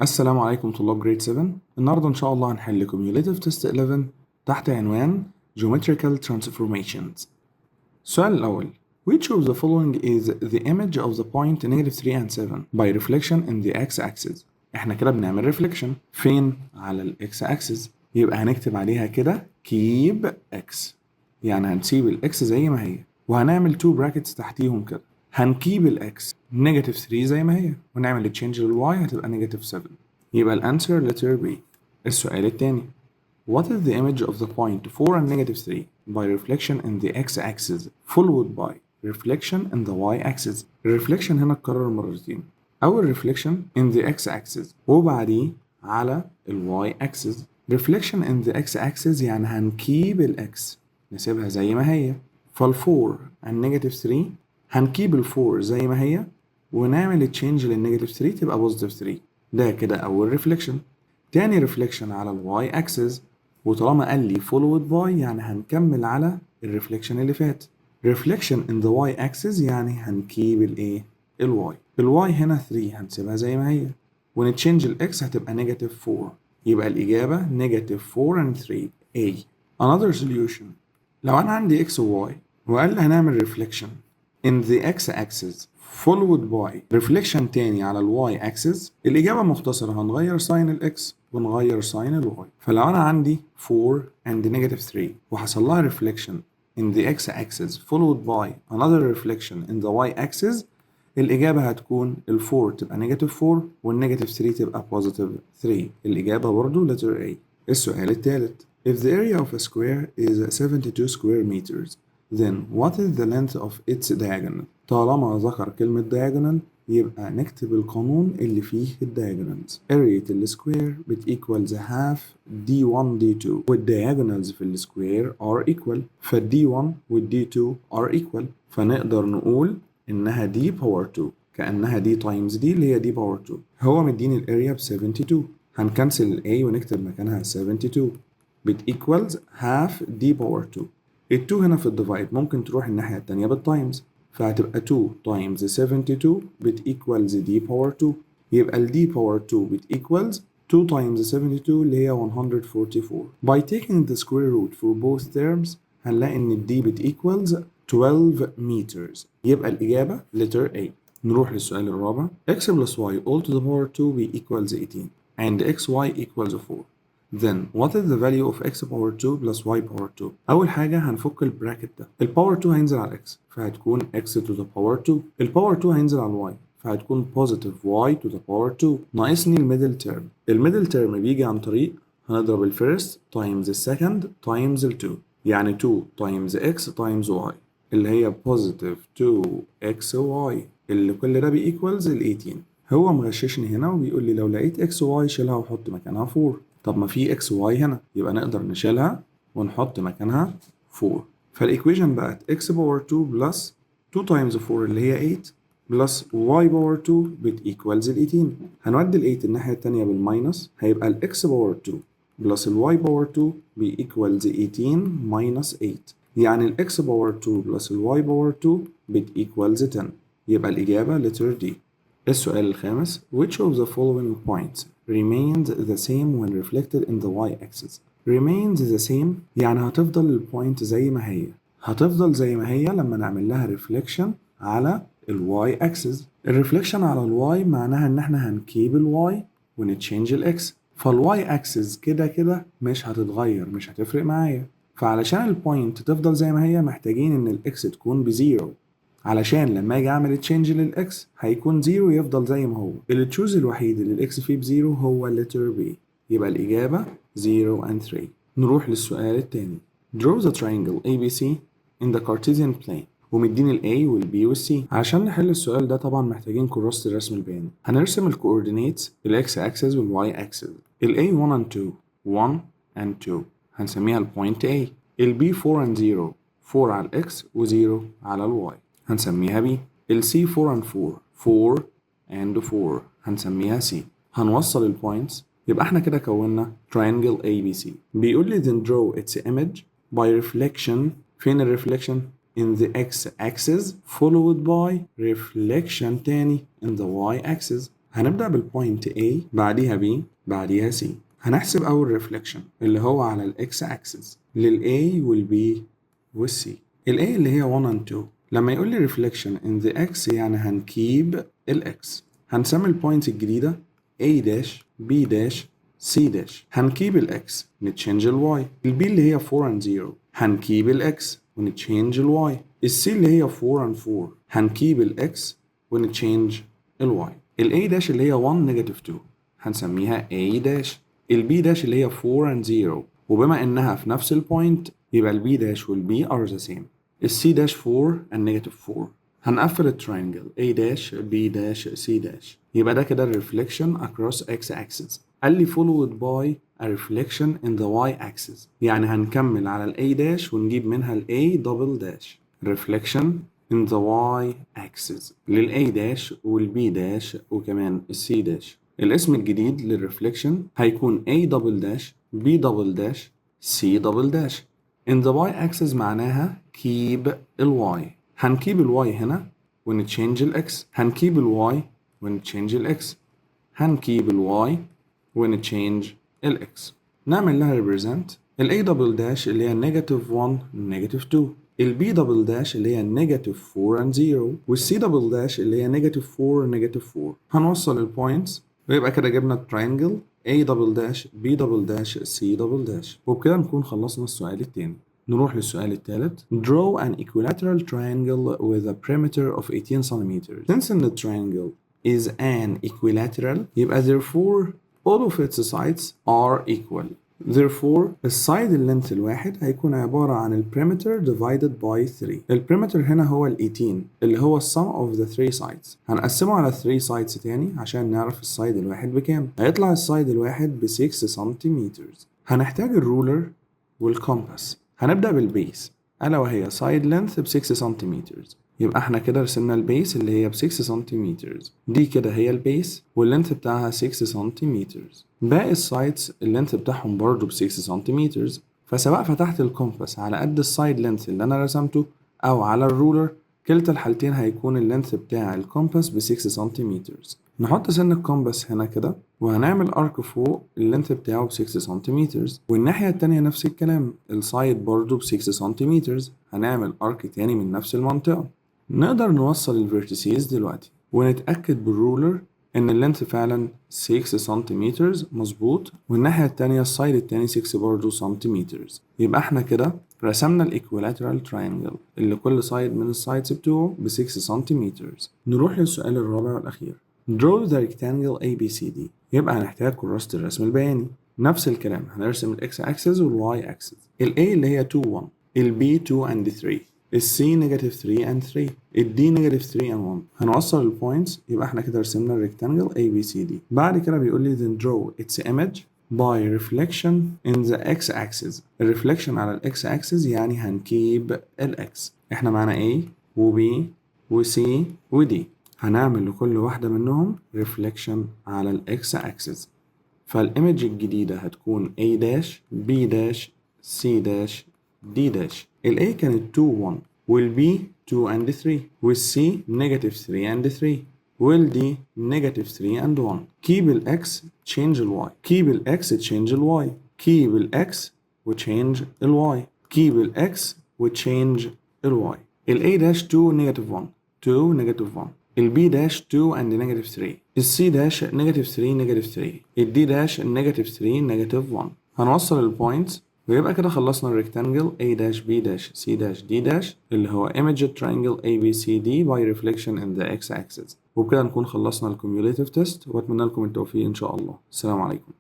السلام عليكم طلاب grade 7. النهارده ان شاء الله هنحل cumulative test 11 تحت عنوان Geometrical Transformations. السؤال الأول: Which of the following is the image of the point negative 3 and 7 by reflection in the x-axis؟ احنا كده بنعمل reflection فين؟ على ال x axis، يبقى هنكتب عليها كده keep x، يعني هنسيب ال x زي ما هي وهنعمل 2 brackets تحتيهم كده. هن keep ال x negative 3 زي ما هي ونعمل change لل y هتبقى negative 7، يبقى ال answer letter B. السؤال الثاني: What is the image of the point 4 and negative 3 by reflection in the x-axis followed by reflection in the y-axis؟ ال reflection هنا اتكرر مرتين، أول reflection in the x-axis وبعديه على ال y-axis. reflection in the x-axis يعني هن keep ال x، نسيبها زي ما هي، فال 4 and negative 3 هن keep ال 4 زي ما هي ونعمل change لل negative 3 تبقى positive 3. ده كده أول reflection. تاني reflection على ال y axis، وطالما قال لي followed by يعني هنكمل على ال reflection اللي فات. reflection in the y axis يعني هن keep الايه؟ ال y. ال y هنا 3 هنسيبها زي ما هي ون change ال x هتبقى negative 4، يبقى الإجابة negative 4 and 3، A. another solution: لو أنا عندي x و y وقال لي هنعمل reflection in the x axis followed by reflection تاني على ال y axis، الإجابة مختصرة، هنغير sign ال x ونغير sign ال y. فلو أنا عندي 4 and negative 3 وحصل لها reflection in the x axis followed by another reflection in the y axis، الإجابة هتكون ال 4 تبقى negative 4 وال negative 3 تبقى positive 3. الإجابة برضو letter A. السؤال الثالث: If the area of a square is 72 square meters، then what is the length of its diagonal؟ طالما ذكر كلمة diagonal يبقى نكتب القانون اللي فيه ال diagonals. area ال square بت equals half d1 d2، وال diagonals في ال square are equal، فال d1 وال d2 are equal، فنقدر نقول انها d power 2، كأنها d times d اللي هي d power 2. هو مديني ال area ب 72، هن cancel ال a ونكتب مكانها 72 بت equals half d power 2. ال 2 هنا في ال divide ممكن تروح الناحية التانية بال times، فهتبقى 2 times 72 بت equals d power 2، يبقى ال d power 2 بت equals 2 times 72 اللي هي 144. by taking the square root for both terms هنلاقي ان ال d بت equals 12 meters، يبقى الإجابة letter A. نروح للسؤال الرابع: x plus y all to the power 2 be equals 18 and xy equals 4، then what is the value of x power 2 plus y power 2؟ أول حاجة هنفك ال bracket ده. ال power 2 هينزل على x فهتكون x to the power 2، ال power 2 هينزل على y فهتكون positive y to the power 2. ناقصني ال middle term. ال middle term بيجي عن طريق هنضرب ال first times ال second times ال 2، يعني 2 times x times y اللي هي positive 2xy، اللي كل ده بي equals ال 18. هو مغششني هنا وبيقول لي لو لقيت x y شيلها وحط مكانها 4. طب ما في x y هنا، يبقى نقدر نشيلها ونحط مكانها 4، فال equation بقت x power 2 plus 2 times 4 اللي هي 8 plus y power 2 بت equals ال 18. هنودي ال 8 الناحية التانية بال minus، هيبقى ال x power 2 plus ال y power 2 بي equals 18 minus 8، يعني ال x power 2 plus ال y power 2 بت equals 10، يبقى الإجابة letter D. السؤال الخامس: Which of the following points remains the same when reflected in the y-axis؟ remains the same يعني هتفضل ال point زي ما هي، هتفضل زي ما هي لما نعمل لها reflection على ال y axis. ال reflection على ال y معناها ان احنا هن keep ال y ون change ال x، فال y axis كده كده مش هتتغير، مش هتفرق معايا. فعلشان ال point تفضل زي ما هي محتاجين ان ال x تكون ب zero، علشان لما اجي اعمل change لل x هيكون zero، يفضل زي ما هو. ال choice الوحيد اللي ال x فيه ب zero هو letter B، يبقى الإجابة 0 and 3. نروح للسؤال التاني: Draw the triangle ABC in the Cartesian plane، ومديني ال A وال B وال C. عشان نحل السؤال ده طبعا محتاجين كراسة الرسم البياني. هنرسم ال coordinates، ال x axis وال y axis. ال A 1 and 2، 1 and 2 هنسميها ال point A. ال B 4 and 0، 4 على ال x و 0 على ال y، هنسميها B. ال C 4 and 4، 4 and 4 هنسميها C. هنوصل ال points، يبقى احنا كده كونا triangle ABC. بيقول لي then draw its image by reflection. فين ال reflection؟ in the x axis followed by reflection تاني in the y axis. هنبدأ بال point A، بعديها B، بعديها C. هنحسب أول reflection اللي هو على ال X axis لل A وال B وال C. ال A اللي هي 1 and 2، لما يقول لي reflection in the X يعني هن keep ال X. هنسمي ال point الجديدة A dash، B dash، C dash. هن keep ال X، ن change ال Y. ال B اللي هي 4 and 0، هن keep ال X ون change ال Y. ال C اللي هي 4 and 4، هن keep ال X ون change ال Y. ال A dash اللي هي 1 negative 2 هنسميها A dash. ال B dash اللي هي 4 and 0، وبما انها في نفس ال point يبقى ال B dash وال B are the same. ال C dash 4 and negative 4. هنقفل ال triangle A dash، B dash، C dash. يبقى ده كده ال reflection across x axis. قال لي followed by a reflection in the y axis، يعني هنكمل على ال A dash ونجيب منها ال A double dash. reflection in the y axis لل A dash وال B dash وكمان ال C dash. الاسم الجديد لل reflection هيكون A double dash، B double dash، C double dash. in the y axis معناها keep ال y. هن keep ال y هنا ون change ال x، هن keep ال y ون change ال x، هن keep ال y ون change ال x. نعمل لها represent. ال A double dash اللي هي negative 1 negative 2، ال B double dash اللي هي negative 4 and 0، وال C double dash اللي هي negative 4 negative 4. هنوصل ال points ويبقى كده جبنا ال triangle A double dash، B double dash، C double dash. وبكده نكون خلصنا السؤال التاني. نروح للسؤال الثالث. Draw an equilateral triangle with a perimeter of 18 centimeters. Since the triangle is an equilateral، يبقى therefore all of its sides are equal. Therefore ال side ال length الواحد هيكون عبارة عن ال perimeter divided by 3. ال perimeter هنا هو ال 18 اللي هو sum of the 3 sides. هنقسمه على 3 sides تاني عشان نعرف ال side الواحد بكام. هيطلع ال side الواحد ب 6 سنتيمتر. هنحتاج ال ruler وال compass. هنبدأ بال base، ألا وهي side length ب 6 سنتيمتر. يبقى احنا كده رسمنا ال base اللي هي ب 6 سنتيمتر. دي كده هي ال base وال length بتاعها 6 سنتيمتر. باقي ال sides ال length بتاعهم برضه ب 6 سنتيمتر. فسواء فتحت ال compass على قد ال side length اللي انا رسمته او على ال ruler، كلتا الحالتين هيكون ال length بتاع ال compass ب 6 سنتيمتر. نحط سن ال compass هنا كده وهنعمل arc فوق ال length بتاعه ب 6 سنتيمتر، والناحية التانية نفس الكلام، ال side برضه ب 6 سنتيمتر، هنعمل arc تاني من نفس المنطقة. نقدر نوصل ال vertices دلوقتي ونتأكد بال ruler إن ال length فعلا 6 سنتيمتر مظبوط، والناحية التانية ال side التاني 6 برضه سنتيمتر. يبقى احنا كده رسمنا ال equilateral triangle اللي كل side من ال sides بتوعه ب 6 سنتيمتر. نروح للسؤال الرابع والأخير. Draw the rectangle ABCD. يبقى هنحتاج كراسة الرسم البياني. نفس الكلام، هنرسم ال X axis وال Y axis. ال A اللي هي 2 1، ال B 2 and 3، ال C negative 3 and 3، ال D negative 3 and 1. هنوصل ال points. يبقى احنا كده رسمنا ال rectangle ABCD. بعد كده بيقول لي then draw its image by reflection in the x axis. ال reflection على ال x axis يعني هن keep ال x. احنا معانا A و B و C و D، هنعمل لكل واحدة منهم reflection على ال x axis. فال image الجديدة هتكون A dash، B dash، C dash، D dash. ال A كانت 2 1، وال B 2 and 3، وال C negative 3 and 3، وال D negative 3 and 1. keep ال X، change ال Y، keep ال X، change ال Y، keep ال X و change ال Y، keep ال X و change ال Y. ال A dash 2 negative 1، 2 negative 1، ال B dash 2 and negative 3، ال C dash negative 3 negative 3، ال D dash negative 3 negative 1. هنوصل ال points ويبقى كده خلصنا ال rectangle A dash، B dash، C dash، D dash اللي هو image triangle ABCD by reflection in the X axis. وبكده نكون خلصنا ال cumulative test، واتمنى لكم التوفيق ان شاء الله. السلام عليكم.